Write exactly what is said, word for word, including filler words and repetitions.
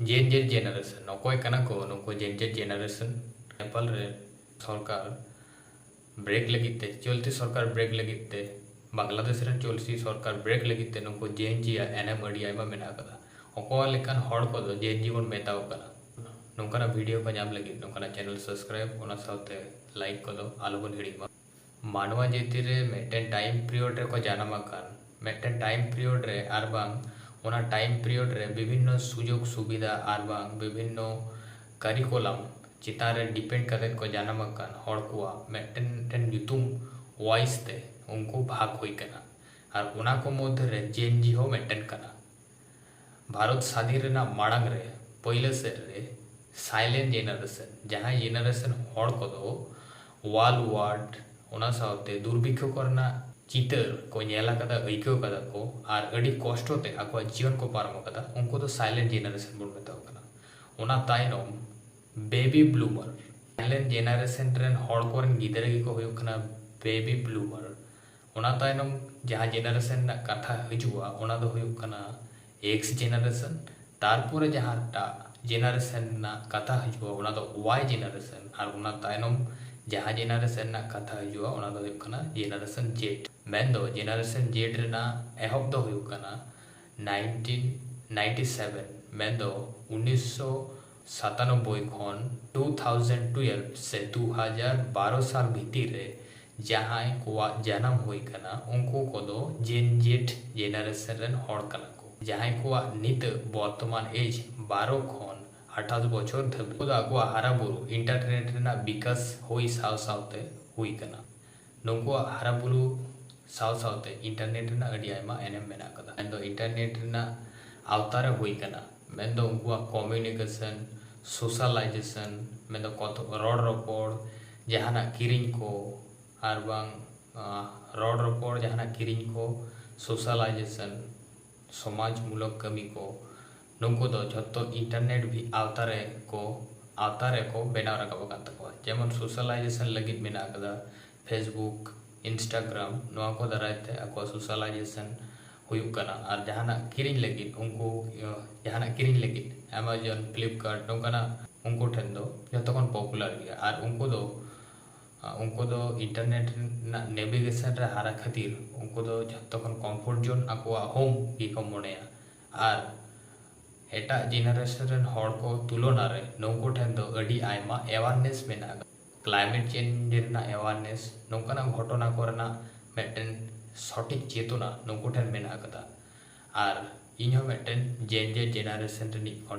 Gen Z generation ᱚᱠᱚᱭ ᱠᱟᱱᱟ ᱠᱚ ᱱᱩᱠᱩ Gen Z generation? ᱱᱮᱯᱟᱞ ᱨᱮ ᱥᱚᱨᱠᱟᱨ ᱵᱨᱮᱠ ᱞᱟᱹᱜᱤᱫ ᱛᱮ, ᱪᱚᱞᱛᱤ ᱥᱚᱨᱠᱟᱨ ᱵᱨᱮᱠ ᱞᱟᱹᱜᱤᱫ ᱛᱮ ᱵᱟᱝᱞᱟᱫᱮᱥ ᱨᱮᱱ ᱪᱚᱞᱛᱤ ᱥᱚᱨᱠᱟᱨ ᱵᱨᱮᱠ ᱞᱟᱹᱜᱤᱫ ᱛᱮ ᱱᱩᱠᱩ Gen Z ᱟᱜ ᱮᱱᱮᱢ ᱟᱹᱰᱤ ᱟᱭᱢᱟ ᱢᱮᱱᱟᱜ ᱟᱠᱟᱫᱟ᱾ ᱚᱠᱟ ᱞᱮᱠᱟᱱ ᱦᱚᱲ ᱠᱚᱫᱚ Gen Z ᱵᱚᱱ ᱢᱮᱛᱟᱣ ᱠᱟᱱᱟ? ᱱᱚᱝᱠᱟᱱᱟᱜ ᱵᱷᱤᱰᱤᱭᱳ ᱠᱚ ᱧᱟᱢ ᱞᱟᱹᱜᱤᱫ ᱱᱚᱝᱠᱟᱱᱟᱜ ᱪᱮᱱᱮᱞ ᱥᱟᱵᱥᱠᱨᱟᱭᱤᱵ, ᱚᱱᱟ ᱥᱟᱶᱛᱮ ᱞᱟᱭᱤᱠ ᱠᱚᱫᱚ ᱟᱞᱚᱵᱚᱱ ᱦᱤᱲᱤᱧ ᱢᱟ᱾ ᱢᱟᱱᱣᱟ ᱡᱟᱹᱛᱤ ᱨᱮ ᱢᱤᱫᱴᱮᱱ ᱴᱟᱭᱤᱢ ᱯᱤᱨᱤᱭᱳᱰ ᱨᱮᱠᱚ ᱡᱟᱱᱟᱢ ᱟᱠᱟᱱ, ᱢᱤᱫᱴᱮᱱ ᱴᱟᱭᱤᱢ ᱯᱤᱨᱤᱭᱳᱰ ᱨᱮ ᱟᱨ ᱵᱟᱝ ᱚᱱᱟ ᱴᱟᱭᱤᱢ ᱯᱤᱨᱤᱭᱳᱰ ᱨᱮ ᱵᱤᱵᱷᱤᱱᱱᱚ ᱥᱩᱡᱳᱜᱽ ᱥᱩᱵᱤᱫᱷᱟ ᱟᱨ ᱵᱟᱝ ᱵᱤᱵᱷᱤᱱᱱᱚ ᱠᱟᱨᱤᱠᱩᱞᱟᱢ ᱪᱮᱛᱟᱱ ᱨᱮ ᱰᱤᱯᱮᱱᱰ ᱠᱟᱛᱮᱫ ᱠᱚ ᱡᱟᱱᱟᱢ ᱟᱠᱟᱱ ᱦᱚᱲ ᱠᱚᱣᱟᱜ ᱢᱤᱫᱴᱮᱱ ᱢᱤᱫᱴᱮᱱ ᱧᱩᱛᱩᱢ ᱣᱟᱭᱤᱥ ᱛᱮ ᱩᱱᱠᱩ ᱵᱷᱟᱜᱽ ᱦᱩᱭ ᱠᱟᱱᱟ᱾ ᱟᱨ ᱚᱱᱟ ᱠᱚ ᱢᱚᱫᱽᱫᱷᱮ ᱨᱮ Gen Z ᱦᱚᱸ ᱢᱤᱫᱴᱮᱱ ᱠᱟᱱᱟ᱾ ᱵᱷᱟᱨᱚᱛ ᱥᱟᱹᱫᱷᱤᱱ ᱨᱮᱱᱟᱜ ᱢᱟᱲᱟᱝ ᱨᱮ ᱯᱳᱭᱞᱳ ᱥᱮᱫ ᱨᱮ ᱥᱟᱭᱞᱮᱱᱴ ᱡᱮᱱᱟᱨᱮᱥᱚᱱ, ᱡᱟᱦᱟᱸᱭ ᱡᱮᱱᱟᱨᱮᱥᱚᱱ ᱦᱚᱲ ᱠᱚᱫᱚ ᱣᱟᱨᱞᱰ ᱣᱟᱨ, ᱚᱱᱟ ᱥᱟᱶᱛᱮ ᱫᱩᱨᱵᱷᱤᱠᱠᱷᱚ ᱠᱚᱨᱮᱱᱟᱜ ᱪᱤᱛᱟᱹᱨ ᱠᱚ ᱧᱮᱞ ᱟᱠᱟᱫᱟ, ᱟᱹᱭᱠᱟᱹᱣ ᱠᱟᱫᱟ ᱠᱚ ᱟᱨ ᱟᱹᱰᱤ ᱠᱚᱥᱴᱚ ᱛᱮ ᱟᱠᱚᱣᱟᱜ ᱡᱤᱭᱚᱱ ᱠᱚ ᱯᱟᱨᱚᱢ ᱟᱠᱟᱫᱟ, ᱩᱱᱠᱩ ᱫᱚ ᱥᱟᱭᱞᱮᱱᱴ ᱡᱮᱱᱟᱨᱮᱥᱚᱱ ᱵᱚᱱ ᱢᱮᱛᱟᱣ ᱠᱟᱱᱟ᱾ ᱚᱱᱟ ᱛᱟᱭᱱᱚᱢ ᱵᱮᱵᱤ ᱵᱞᱩᱢᱟᱨ, ᱥᱟᱭᱞᱮᱱᱴ ᱡᱮᱱᱟᱨᱮᱥᱚᱱ ᱨᱮᱱ ᱦᱚᱲ ᱠᱚᱨᱮᱱ ᱜᱤᱫᱽᱨᱟᱹ ᱜᱮᱠᱚ ᱦᱩᱭᱩᱜ ᱠᱟᱱᱟ ᱵᱮᱵᱤ ᱵᱞᱩᱢᱟᱨ᱾ ᱚᱱᱟ ᱛᱟᱭᱱᱚᱢ ᱡᱟᱦᱟᱸ ᱡᱮᱱᱟᱨᱮᱥᱚᱱ ᱨᱮᱱᱟᱜ ᱠᱟᱛᱷᱟ ᱦᱤᱡᱩᱜᱼᱟ, ᱚᱱᱟ ᱫᱚ ᱦᱩᱭᱩᱜ ᱠᱟᱱᱟ ᱮᱠᱥ ᱡᱮᱱᱟᱨᱮᱥᱚᱱ᱾ ᱛᱟᱨᱯᱚᱨᱮ ᱡᱟᱦᱟᱸᱴᱟᱜ ᱡᱮᱱᱟᱨᱮᱥᱚᱱ ᱨᱮᱱᱟᱜ ᱠᱟᱛᱷᱟ ᱦᱤᱡᱩᱜᱼᱟ, ᱚᱱᱟ ᱫᱚ ᱣᱟᱭ ᱡᱮᱱᱟᱨᱮᱥᱚᱱ᱾ ᱟᱨ ᱚᱱᱟ ᱛᱟᱭᱱᱚᱢ ᱡᱟᱦᱟᱸ ᱡᱮᱱᱟᱨᱮᱥᱚᱱ ᱨᱮᱱᱟᱜ ᱠᱟᱛᱷᱟ ᱦᱤᱡᱩᱜᱼᱟ, ᱚᱱᱟ ᱫᱚ ᱦᱩᱭᱩᱜ ᱠᱟᱱᱟ ᱡᱮᱱᱟᱨᱮᱥᱚᱱ ᱡᱮᱰ᱾ ᱢᱮᱱᱫᱚ ᱡᱮᱱᱟᱨᱮᱥᱚᱱ ᱡᱮᱰ ᱨᱮᱱᱟᱜ ᱮᱦᱚᱵ ᱫᱚ ᱦᱩᱭᱩᱜ ᱠᱟᱱᱟ ᱱᱟᱭᱤᱱᱴᱤᱱ ᱱᱟᱭᱤᱱᱴᱤ ᱥᱮᱵᱷᱮᱱ, ᱢᱮᱱᱫᱚ ᱩᱱᱤᱥᱥᱚ ᱥᱟᱛᱟᱱᱚᱵᱵᱳᱭ ᱠᱷᱚᱱ ᱴᱩ ᱛᱷᱟᱣᱡᱮᱱᱰ ᱴᱩᱭᱮᱞᱵᱷ ᱥᱮ ᱫᱩ ᱦᱟᱡᱟᱨ ᱵᱟᱨᱚ ᱥᱟᱞ ᱵᱷᱤᱛᱤᱨ ᱨᱮ ᱡᱟᱦᱟᱸᱭ ᱠᱚᱣᱟᱜ ᱡᱟᱱᱟᱢ ᱦᱩᱭ ᱠᱟᱱᱟ, ᱩᱱᱠᱩ ᱠᱚᱫᱚ ᱡᱮᱱ ᱡᱮᱰ ᱡᱮᱱᱟᱨᱮᱥᱚᱱ ᱨᱮᱱ ᱦᱚᱲ ᱠᱟᱱᱟ ᱠᱚ, ᱡᱟᱦᱟᱸᱭ ᱠᱚᱣᱟᱜ ᱱᱤᱛᱚᱜ ᱵᱚᱨᱛᱚᱢᱟᱱ ᱮᱡᱽ ᱵᱟᱨᱚ ᱠᱷᱚᱱ ᱟᱴᱷᱟᱥ ᱵᱚᱪᱷᱚᱨ ᱫᱷᱟᱹᱵᱤᱡ᱾ ᱩᱱᱠᱩ ᱫᱚ ᱟᱠᱚᱣᱟᱜ ᱦᱟᱨᱟ ᱵᱩᱨᱩ ᱤᱱᱴᱟᱨᱱᱮᱴ ᱨᱮᱱᱟᱜ ᱵᱤᱠᱟᱥ ᱦᱩᱭ ᱥᱟᱶ ᱥᱟᱶᱛᱮ ᱦᱩᱭ ᱠᱟᱱᱟ᱾ ᱱᱩᱠᱩᱣᱟᱜ ᱦᱟᱨᱟ ᱵᱩᱨᱩ ᱥᱟᱶ ᱥᱟᱶᱛᱮ ᱤᱱᱴᱟᱨᱱᱮᱴ ᱨᱮᱱᱟᱜ ᱟᱹᱰᱤ ᱟᱭᱢᱟ ᱮᱱᱮᱢ ᱢᱮᱱᱟᱜ ᱟᱠᱟᱫᱟ᱾ ᱢᱮᱱᱫᱚ ᱤᱱᱴᱟᱨᱱᱮᱴ ᱨᱮᱱᱟᱜ ᱟᱣᱛᱟ ᱨᱮ ᱦᱩᱭ ᱠᱟᱱᱟ, ᱢᱮᱱᱫᱚ ᱩᱱᱠᱩᱣᱟᱜ ᱠᱚᱢᱤᱭᱩᱱᱤᱠᱮᱥᱚᱱ, ᱥᱳᱥᱟᱞᱟᱭᱡᱮᱥᱚᱱ, ᱢᱮᱱᱫᱚ ᱠᱚᱛᱷᱚ-, ᱨᱚᱲ ᱨᱚᱯᱚᱲ, ᱡᱟᱦᱟᱱᱟᱜ ᱠᱤᱨᱤᱧ ᱠᱚ, ᱟᱨ ᱵᱟᱝ, ᱟᱸ, ᱨᱚᱲ ᱨᱚᱯᱚᱲ, ᱡᱟᱦᱟᱱᱟᱜ ᱠᱤᱨᱤᱧ ᱠᱚ, ᱥᱳᱥᱟᱞᱟᱭᱡᱮᱥᱚᱱ, ᱥᱚᱢᱟᱡᱽ ᱢᱩᱞᱚᱠ ᱠᱟᱹᱢᱤ ᱠᱚ, ᱱᱩᱠᱩ ᱫᱚ ᱡᱷᱚᱛᱚ ᱤᱱᱴᱟᱨᱱᱮᱴ ᱵᱷᱤ-, ᱟᱣᱛᱟ ᱨᱮ ᱠᱚ, ᱟᱣᱛᱟ ᱨᱮᱠᱚ ᱵᱮᱱᱟᱣ ᱨᱟᱠᱟᱵ ᱟᱠᱟᱱ ᱛᱟᱠᱚᱣᱟ᱾ ᱡᱮᱢᱚᱱ ᱥᱳᱥᱟᱞᱟᱭᱡᱮᱥᱚᱱ ᱞᱟᱹᱜᱤᱫ ᱢᱮᱱᱟᱜ ᱟᱠᱟᱫᱟ Facebook, Instagram, ᱱᱚᱣᱟ ᱠᱚ ᱫᱟᱨᱟᱭ ᱛᱮ ᱟᱠᱚᱣᱟᱜ ᱥᱳᱥᱟᱞᱟᱭᱡᱮᱥᱚᱱ ᱦᱩᱭᱩᱜ ᱠᱟᱱᱟ᱾ ᱟᱨ ᱡᱟᱦᱟᱱᱟᱜ ᱠᱤᱨᱤᱧ ᱞᱟᱹᱜᱤᱫ ᱩᱱᱠᱩ, ᱡᱟᱦᱟᱱᱟᱜ ᱠᱤᱨᱤᱧ ᱞᱟᱹᱜᱤᱫ Amazon, Flipkart ᱱᱚᱝᱠᱟᱱᱟᱜ ᱩᱱᱠᱩ ᱴᱷᱮᱱ ᱫᱚ ᱡᱚᱛᱚ ᱠᱷᱚᱱ popular ᱜᱮᱭᱟ᱾ ᱟᱨ ᱩᱱᱠᱩ ᱫᱚ, ᱩᱱᱠᱩ ᱫᱚ internet ᱨᱮᱱᱟᱜ navigation ᱨᱮ ᱦᱟᱨᱟ ᱠᱷᱟᱹᱛᱤᱨ ᱩᱱᱠᱩ ᱫᱚ ᱡᱚᱛᱚ ᱠᱷᱚᱱ comfort zone ᱟᱠᱚᱣᱟᱜ home ᱜᱮᱠᱚ ᱢᱚᱱᱮᱭᱟ᱾ ᱟᱨ ᱮᱴᱟᱜ generation ᱨᱮᱱ ᱦᱚᱲ ᱠᱚ ᱛᱩᱞᱚᱱᱟ ᱨᱮ ᱱᱩᱠᱩ ᱴᱷᱮᱱ ᱫᱚ ᱟᱹᱰᱤ ᱟᱭᱢᱟ awareness ᱢᱮᱱᱟᱜ ᱟᱠᱟᱫᱟ᱾ Climate change ᱨᱮᱱᱟᱜ awareness, ᱱᱚᱝᱠᱟᱱᱟᱜ ᱜᱷᱚᱴᱚᱱᱟ ᱠᱚᱨᱮᱱᱟᱜ ᱢᱤᱫᱴᱮᱱ ᱥᱚᱴᱷᱤᱠ ᱪᱮᱛᱚᱱᱟ ᱱᱩᱠᱩ ᱴᱷᱮᱱ ᱢᱮᱱᱟᱜ ᱟᱠᱟᱫᱟ᱾ ᱟᱨ ᱤᱧ ᱦᱚᱸ ᱢᱤᱫᱴᱮᱱ Gen Z generation ᱨᱤᱱᱤᱡ